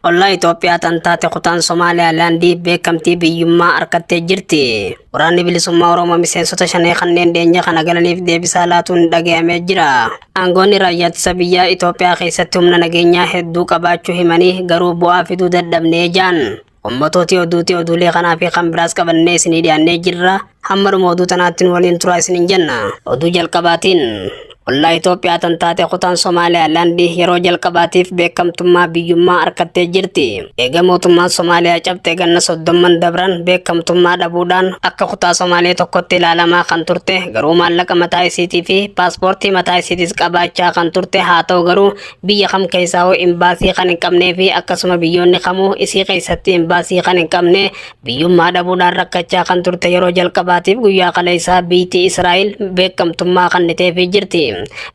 Ollaa Itoophiyaa tan taate kutaan Somaaliyaalaandii beekamtii biyyummaa arkattee jirti. Waraanni Bilisummaa Oromoo miseensota shanee kanneen dhiyeenya kana galaniif deebisaa laatuun dhagayamee jira. Aangoonni raayyaa ittisa biyyaa Itoophiyaa keessatti humna nageenyaa hedduu qabaachuu himanii garuu bu'aa fiduu dadhabnee jaan. Ummatooti oduuti oduulee kanaa fi kan biraas qabannee isinii dhiyaannee jirra. Hamma dhuma oduu tanaatti nu waliin turaa isiniin jenna. Oduu jalqabaatiin ollaa Itoophiyaa tan taate kutaan Somaaliyaalaandi yeroo jalqabaatiif beekamtummaa biyyummaa arkattee jirti. Eega mootummaan Somaaliyaa cabxe ganna soddomman dabran beekamtummaa dhabuudhaan akka kutaa Somaalee tokkotti ilaalamaa kan turte garuu maallaqa mataa isiitii fi paaspoortii mataa isiitis qabaachaa kan turte haa ta'u garuu biyya kam keessaa hoo imbaasii kan hin qabnee fi akkasuma biyyoonni kamuu isii keessatti imbaasii kan hin qabne biyyummaa dhabuudhaan rakkachaa kan turte yeroo jalqabaatiif guyyaa kaleessaa biyytti Israa'el beekamtummaa kenniteefii jirti.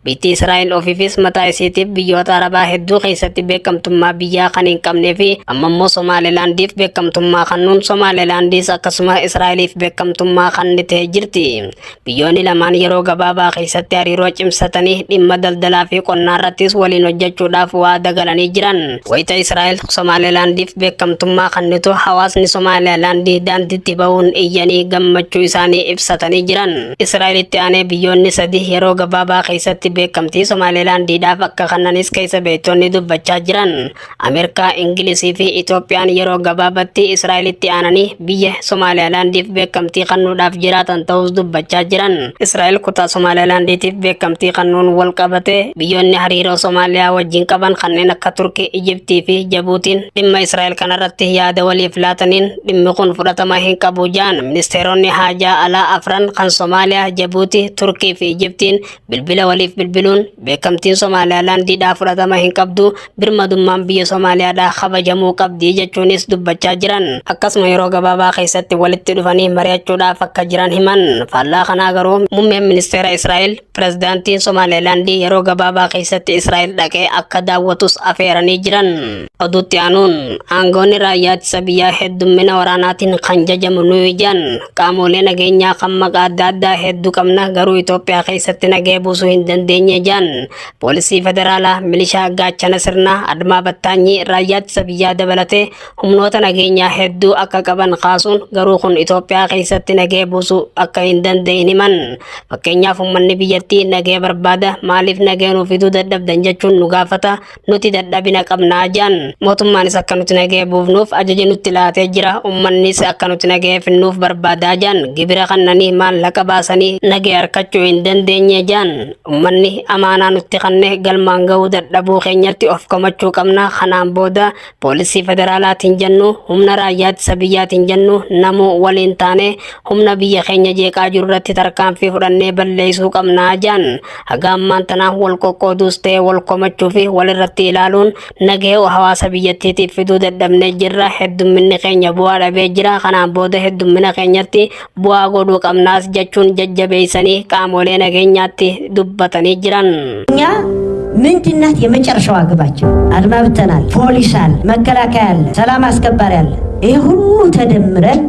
Biyytti Israa'el ofiifis mataa isiitiif biyyoota Arabaa hedduu keessatti beekamtummaa biyyaa kan hin qabnee fi amma immoo Somaalilaandiif beekamtummaa kennuun Somaalilaandiis akkasuma Israa'eliif beekamtummaa kennitee jirti. Biyyoonni lamaan yeroo gabaabaa keessatti hariiroo cimsatanii dhimma daldalaa fi qonnaa irrattis waliin hojjechuudhaaf waada galanii jiran. Wayita Israa'el Somaalilaandiif beekamtummaa kennitu hawaasni Somaalilaandii daandiitti bahuun iyyanii gammachuu isaanii ibsatanii jiran. Israa'elitti aanee biyyoonni sadi yeroo gabaabaa keessatti beekamtii Somaalilaandiidhaaf akka kennanis keessa beektonni dubbachaa jiran. Ameerikaa, Ingilizii fi Itoophiyaan yeroo gabaabatti Israa'elitti aananii biyya Somaaliyaalaandiif beekamtii kennuudhaaf jiraatan ta'us dubbachaa jiran. Israa'el kutaa Somaaliyaalaandiitiif beekamtii kennuun wal qabate biyyoonni hariiroo Somaaliyaa wajjin qaban kanneen akka Turkii, Ijiptii fi Jabuutiin dhimma Israa'el kanarratti yaada waliif laataniin dhimmi kun fudhatama hin qabu jaan ministeeronni haajaa alaa afran kan Somaaliyaa, Jabuutii, Turkii fi Ijiptiin bilbila waliif bilbiluun beekamtiin Somaaliyaalaandiidhaa fudhatama hin qabdu birmadummaan biyya Somaaliyaadhaa kabajamuu qabdi jechuunis dubbachaa jiran. Akkasuma yeroo gabaabaa keessatti walitti dhufanii mari'achuudhaaf akka jiran himan. Faallaa kanaa garuu muummeen ministeera Israa'el pirezidaantiin Somaalilaandii yeroo gabaabaa keessatti Israa'el dhaqee akka daawwatus afeeranii jiran. Oduutti aanuun aangoonni raayyaa ittisa biyyaa heddummina waraanaatiin kan jajamu nuyi jedhan qaamolee nageenyaa kan maqaa adda addaa hedduu qabna garuu Itoophiyaa keessatti nagee buusuu hin dandeenye jedhan. Poolisii federaalaa, milishaa, gaachana sirnaa, admaa battaanyii, raayyaa ittisa biyyaa dabalatee humnoota nageenyaa hedduu akka qaban kaasuun garuu kun Itoophiyaa keessatti nagee buusuu akka hin danda'in himan. Fakkeenyaaf uummanni biyyattii nagee barbaada maaliif nagee nuuf fiduu dadhabdan jechuun nu gaafata nuti dadhabina qabnaa jedhan. Mootummaanis akka nuti nagee buufnuuf ajaja nutti laatee jira uummannis akka nuti nagee finnuuf barbaadaa jedhan gibira kannanii maallaqa baasanii nagee harkachuu hin dandeenye jedhan. Ummanni amaanaa nutti kanne galmaan ga'uu dadhabuu keenyatti of komachuu qabna. Kanaan booda poolisii federaalaatiin jennu, humna raayyaa ittisa biyyaatiin jennu, namuu waliin taane humna biyya keenya jeeqaa jiru irratti tarkaanfii fudhannee balleessuu qabna jedhan. Haga ammaan tanaa wal qoqqooduus ta'e wal komachuu fi walirratti ilaaluun nagahee hawaasa biyyattiitiif fiduu dadhabnee jirra. Heddumminni keenya bu'aa dhabee jira. Kanaan booda heddummina keenyatti bu'aa godhuu qabnaas jechuun jajjabeessanii qaamolee nageenyaatti dubbatanii jiran. እኛ ምንድናት የመጨረሻዋ ግባችን? አድማ ብተና አለ፣ ፖሊስ አለ፣ መከላከያ አለ፣ ሰላም አስከባሪ አለ። ይህ ሁሉ ተደምረን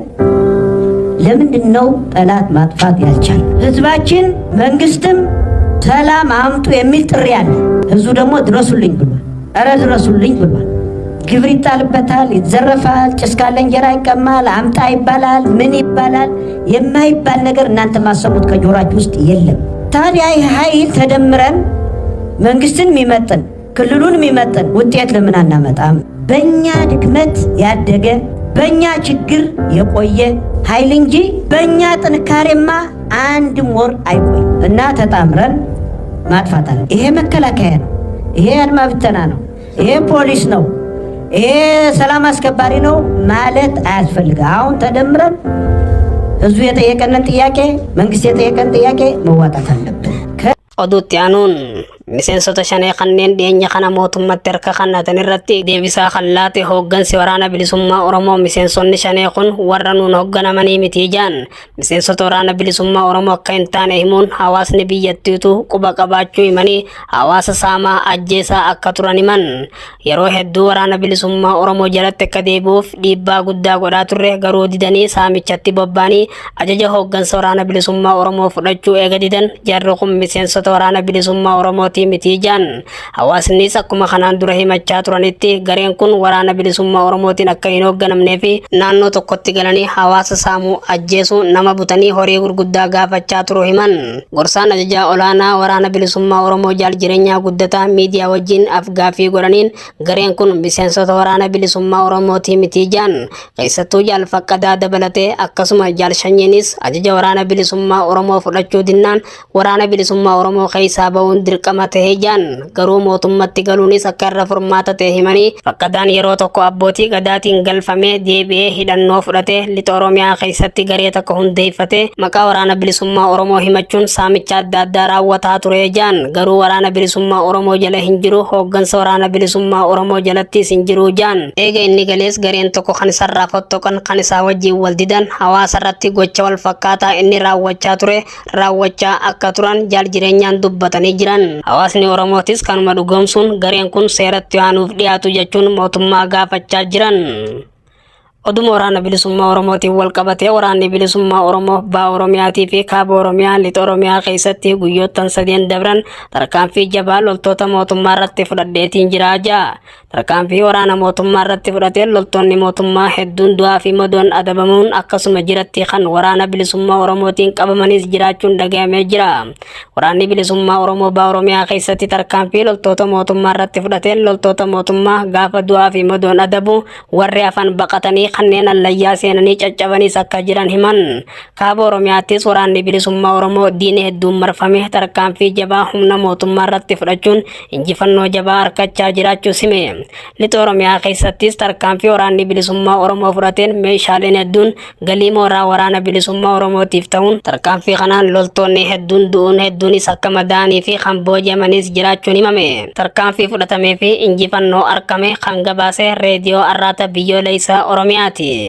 ለምንድን ነው ጠላት ማጥፋት ያልቻል? ህዝባችን መንግስትም ሰላም አምጡ የሚል ጥሪ አለ። ህዝቡ ደግሞ ድረሱልኝ ብሏል። እረ ድረሱልኝ ብሏል። ግብር ይጣልበታል፣ ይዘረፋል፣ ጭስ ካለ እንጀራ ይቀማል፣ አምጣ ይባላል፣ ምን ይባላል። የማይባል ነገር እናንተ ማሰቡት ከጆሯችሁ ውስጥ የለም። ታዲያ ይህ ኃይል ተደምረን መንግስትን የሚመጥን ክልሉን የሚመጥን ውጤት ለምን አናመጣም? በእኛ ድክመት ያደገ በእኛ ችግር የቆየ ኃይል እንጂ በእኛ ጥንካሬማ አንድም ወር አይቆይ እና ተጣምረን ማጥፋት አለ። ይሄ መከላከያ ነው፣ ይሄ አድማ ብተና ነው፣ ይሄ ፖሊስ ነው፣ ይሄ ሰላም አስከባሪ ነው ማለት አያስፈልግም። አሁን ተደምረን ህዝቡ የጠየቀንን ጥያቄ መንግስት የጠየቀን ጥያቄ መዋጣት አለብን። Oduutti aanuun miseensota shanee kanneen dhiyeenya kana mootummatti harka kennatan irratti deebisaa kan laate hooggansi waraana bilisummaa Oromoo miseensonni shanee kun warra nuun hoogganamanii miti jaan miseensota waraana bilisummaa Oromoo akka hin taane himuun hawaasni biyyattiitu quba qabaachuu himanii hawaasa saamaa ajjeesaa akka turan himan yeroo hedduu waraana bilisummaa Oromoo jalatti akka deebi'uuf dhiibbaa guddaa godhaa turre garuu didanii saamichatti bobba'anii ajaja hooggansa waraana bilisummaa Oromoo fudhachuu eega didan jarri kun miseensota waraana bilisummaa Oromooti Oromootii miti jedhan. Hawaasnis akkuma kanaan dura himachaa turanitti gareen kun Waraana Bilisummaa Oromootiin akka hin hoogganamnee fi naannoo tokkotti galanii hawaasa saamuu, ajjeesuu, nama butanii horii gurguddaa gaafachaa turuu himan. Gorsaan ajajaa olaanaa Waraana Bilisummaa Oromoo Jaal Jireenyaa Guddataa miidiyaa wajjin af-gaaffii godhaniin gareen kun miseensota Waraana Bilisummaa Oromootii miti jedhan. Keessattuu Jaal Faqqadaa dabalatee akkasuma Jaal Shanyiinis ajaja Waraana Bilisummaa Oromoo fudhachuu dinnaan Waraana Bilisummaa Oromoo keessaa ba'uun dirqama ta'e jedhan. Garuu mootummatti galuunis akka irra furmaata ta'e himanii, Faqqadaan yeroo tokko abbootii Gadaatiin galfamee deebi'ee hidhannoo fudhatee Lixa Oromiyaa keessatti garee tokko hundeeffatee maqaa Waraana Bilisummaa Oromoo himachuun saamicha adda addaa raawwataa ture jedhan. Garuu Waraana Bilisummaa Oromoo jala hin jiru, hooggansa Waraana Bilisummaa Oromoo jalattis hin jiru jedhan. Eega inni galees gareen tokko kan isarraa fottoqan, kan isaa wajjin wal didan, hawaasa irratti gocha wal fakkaataa inni raawwachaa ture raawwachaa akka turan Jaal Jireenyaan dubbatanii jiran. Hawaasni Oromootis kanuma dhugoomsuun gareen kun seeratti haa nuuf dhiyaatu jechuun mootummaa gaafachaa jiran. Oduma Waraana Bilisummaa Oromootiin wal qabatee Waraanni Bilisummaa Oromoo Baha Oromiyaatii fi Kaaba Oromiyaa Lixa Oromiyaa keessatti guyyoottan sadeen dabran tarkaanfii jabaa loltoota mootummaa irratti fudhadheetiin jira ja'a. Tarkaanfii waraana mootummaa irratti fudhateen loltoonni mootummaa hedduun du'aa fi madoon adabamuun akkasuma jiratti kan waraana bilisummaa Oromootiin qabamanis jiraachuun dhaga'amee jira. Waraanni bilisummaa Oromoo Baha Oromiyaa keessatti tarkaanfii loltoota mootummaa irratti fudhateen loltoota mootummaa gaafa du'aa fi madoon adabu warri hafan baqatanii kanneen allayyaa seenanii caccabanis akka jiran himan. Kaaba Oromiyaattis waraanni bilisummaa Oromoo diina hedduun marfame tarkaanfii jabaa humna mootummaa irratti fudhachuun injifannoo jabaa arkachaa jiraachuus hime. Lixa Oromiyaa keessattis tarkaanfii waraanni bilisummaa Oromoo fudhateen meeshaaleen hedduun galii mooraa waraana bilisummaa Oromootiif ta'uun tarkaanfii kanaan loltoonni hedduun du'uun hedduunis akka madaa'anii fi kan booji'amanis jiraachuun himame. Tarkaanfii fudhatamee fi injifannoo arkame kan gabaase Reediyoo Arraata Biyyoolessa Oromiyaati.